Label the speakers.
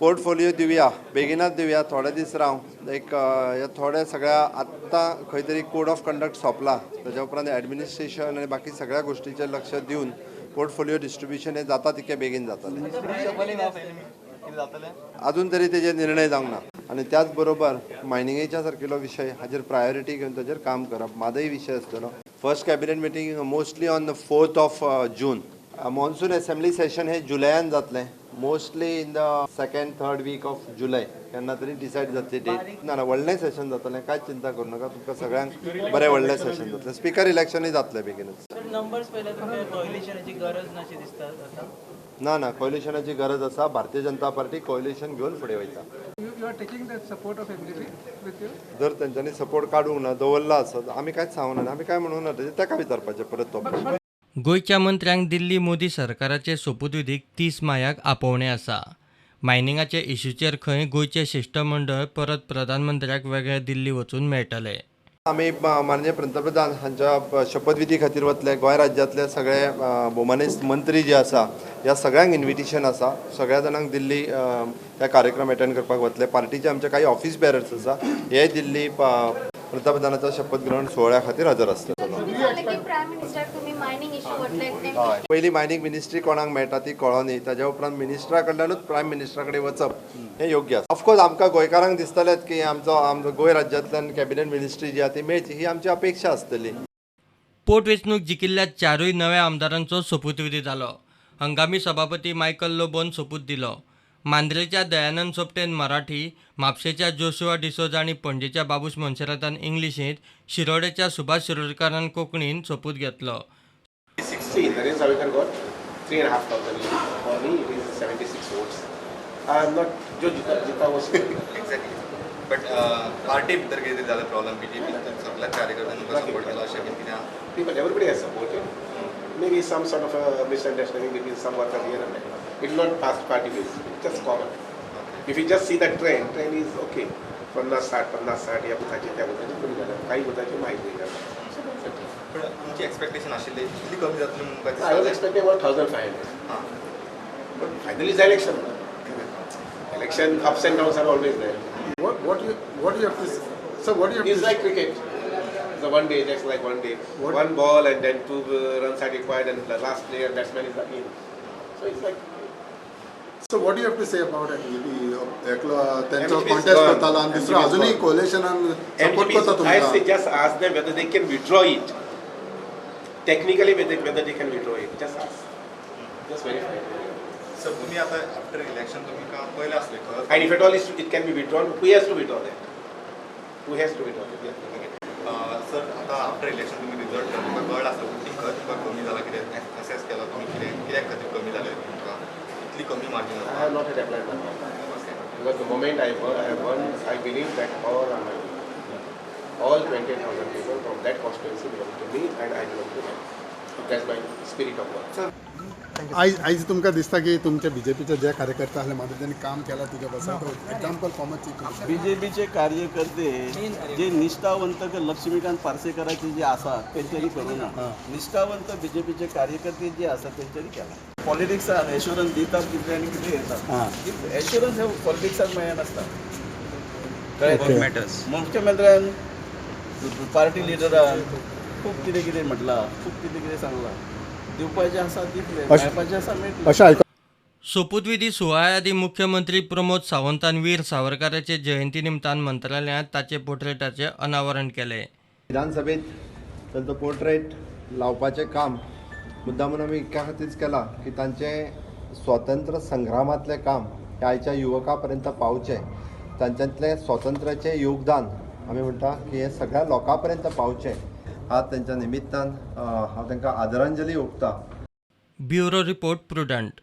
Speaker 1: Portfolio दिवया, बेगिनाच दिवया. थोडे दीस राव एक ह्या थोड्या सगळ्या आत्तां खंय तरी कोड ऑफ कंडक्ट सोंपला, ताच्या उपरांत एडमिनिस्ट्रेशन आनी बाकी सगळ्या गोश्टीचेर लक्ष दिवन पोर्टफोलिओ डिस्ट्रिब्युशन हें जाता तितकें बेगीन जातलें. अजून तरी तेजेर निर्णय जावंक ना. आनी त्याच बरोबर मायनिंगेच्या सारकिलो विशय हाजेर प्रायोरिटी घेवन ताजेर काम करप, म्हादय विशय आसतलो. First cabinet meeting mostly on the 4th of June. Monsoon assembly session हे जुलयान जातलें, mostly in the second, third week of July केन्ना तरी डिसायड जातली डेट. ना ना, व्हडलें सेशन जातलें, कांयच चिंता करूं नाका. तुमकां सगळ्यांक बरें व्हडलें सेशन जातलें. स्पिकर इलेक्शनूय जातलें बेगीनच.
Speaker 2: सर, नंबर्स पळयल्यार तुमकां कोalitionाची गरज नाशी दिसता आतां?
Speaker 1: ना ना, कोalitionाची गरज आसा. भारतीय जनता पार्टी कोalition घेवन फुडें वयता.
Speaker 3: You are taking that support of MGP with you?
Speaker 1: जर तेंच्यांनी सपोर्ट काडूंक ना, दवरला आसत, आमी कांयच सांगूंक ना, आमी काय म्हणूंक ना तेजेर. ताका विचारपाचें परत तो प्रश्न.
Speaker 4: गोंयच्या मंत्र्यांक दिल्ली मोदी सरकाराचे सोपूतविधीक 30 मायाक आपोवणें आसा. मायनिंगाचे इश्यूचेर खंय गोंयचें शिश्टमंडळ परत प्रधानमंत्र्याक वेगळें दिल्ली वचून मेळटलें.
Speaker 1: आमी माननीय पंतप्रधान हांच्या शपथविधी खातीर वतले. गोंय राज्यांतले सगळे भोवमानेस्त मंत्री जे आसा, ह्या सगळ्यांक इन्विटेशन आसा. सगळ्या जाणांक दिल्ली त्या कार्यक्रम एटेंड करपाक वतले. पार्टीचे आमचे काही ऑफिस बेरर्स आसा, हे दिल्ली पंतप्रधानाच्या शपथ ग्रहण सुवाळ्या खातीर हजर आसतले.
Speaker 5: सांगलें की प्रायम मिनिस्टर तुम्ही मायनिंग इश्यू म्हटले.
Speaker 1: हय, पयलीं मायनिंग मिनिस्ट्री कोणाक मेळटा ती कळोनी, ताज्या उपरांत मिनिस्टरा कडल्यानूच प्रायम मिनिस्टरा कडेन वचप हें योग्य आसा. ऑफकोर्स आमकां गोंयकारांक दिसतलेंच की आमचो गोंय राज्यांतल्यान कॅबिनेट मिनिस्ट्री जी आसा ती मेळची ही आमची अपेक्षा आसतली.
Speaker 4: पोटवेंचणूक जिखिल्ल्या चारूय नव्या आमदारांचो सोपूतविधी जालो. हंगामी सभापती मायकल लोबोन सोपूत दिलो. मांद्रेच्या दयानंद सोपटेन मराठी, म्हापशेच्या जोशुआ डिसोजा आनी पणजेच्या बाबूश मोन्सेरातान इंग्लिशींत, शिरोडेच्या सुभाष शिरोडकारान कोंकणीन सोपूत घेतलो.
Speaker 6: 16, Narendra Savikar got 3,500. For me, it is 76 votes. I am not, जो जीता जीता वो.
Speaker 7: एक्झॅक्टली, बट पार्टी भितर कितें तरी जालें प्रॉब्लम. बीजेपी सगळ्याच कार्यकर्त्यांनी तुमकां सपोर्ट केला अशें बीन कितें आहा?
Speaker 6: People, everybody has supported. Maybe some sort of a misunderstanding between some workers here and there. It's not past party based, it's just common. If you just see the trend, trend is okay. 50 60, 50 60 या बुथाचे, त्या बुथाचे कमी झालं, काही बुथाचे माहीत नाही झालं.
Speaker 7: पण तुमची एक्सपेक्टेशन आशिल्ली इतली कमी जातली म्हणून काय
Speaker 6: I was
Speaker 7: दिसतालें?
Speaker 6: Expecting about 1500.
Speaker 7: हां.
Speaker 6: But finally is election. Election, ups and downs are always there.
Speaker 8: What you have to, so what you have
Speaker 6: It's
Speaker 8: to
Speaker 6: like cricket. It's a one day, just like one day.
Speaker 8: What-
Speaker 6: One ball and then two runs are required and the last player, batsman is in. So it's like
Speaker 8: So what do you have to say about MGP? एकलो तेंचो
Speaker 6: MGP is
Speaker 8: contest
Speaker 6: gone.
Speaker 8: करतालो आनी दुसरो
Speaker 6: MGP is
Speaker 8: अजुनूय
Speaker 6: gone.
Speaker 8: कोalitionान support
Speaker 6: MGP
Speaker 8: करता
Speaker 6: is, I say
Speaker 8: तुमकां.
Speaker 6: Just ask them whether they can withdraw it. Technically, whether they can withdraw it, just ask. Just verify it.
Speaker 7: Sir, तुमी आतां after election तुमी का पयलें आसलें खंय?
Speaker 6: And if at all it can be withdrawn, who has to withdraw that? Who has to withdraw it? Yeah.
Speaker 7: Sir, आतां after election तुमी result तुमकां कळ्ळां आसतलें, वोटींग खंय तुमकां कमी जालां, कितें एसेस केला तुमी, कितें कित्याक खातीर कमी जालें तुमकां इतली कमी margin?
Speaker 6: I have not yet applied my mind. Because the moment I won, I have won, I believe that all are my people. All 28,000 people from that constituency belong to me and I belong to them. That's my spirit of work.
Speaker 8: आयज आयज तुमकां दिसता की तुमचे बीजेपीचे जे कार्यकर्ते आसले म्हादय, त्यांनी काम केलां तुज्या पासत? एक्झाम्पल कोमाची?
Speaker 9: बीजेपीचे कार्यकर्ते जे निष्ठावंत लक्ष्मीकांत पार्सेकराचे जे आसा तेंच्यांनी करूं ना. निष्ठावंत बीजेपीचे कार्यकर्ते जे आसा तेंच्यांनी केला. पॉलिटिक्सान एश्युरन्स दितात कितले आनी कितें येतात. एश्युरन्स हे पॉलिटिक्सान मेळनासता, कळ्ळें? मुख्यमंत्र्यान, पार्टी लिडरान खूब कितें कितें म्हटलां, खूब कितें कितें सांगलां. दिवपाचें आसा दितले, मेळपाचें आसा मेळटलें.
Speaker 8: अशें आयक.
Speaker 4: सोपूतविधी सुवाळ्या आदीं मुख्यमंत्री प्रमोद सावंतान वीर सावरकाराचे जयंती निमतान मंत्रालयांत ताचे पोर्ट्रेटाचें अनावरण केलें.
Speaker 1: विधानसभेत तांचो पोर्ट्रेट लावपाचें काम मुद्दामून आमी इतक्या खातीर केलां की तांचें स्वातंत्र्य संग्रामांतलें काम हें आयच्या युवका पर्यंत पावचें, तांच्यांतलें स्वातंत्र्याचें योगदान आमी म्हणटा की हें सगळ्या लोकां पर्यंत पावचें. आज तेंच्या निमित्तान हांव तांकां आदरांजली ओंपता.
Speaker 4: Bureau report, Prudent.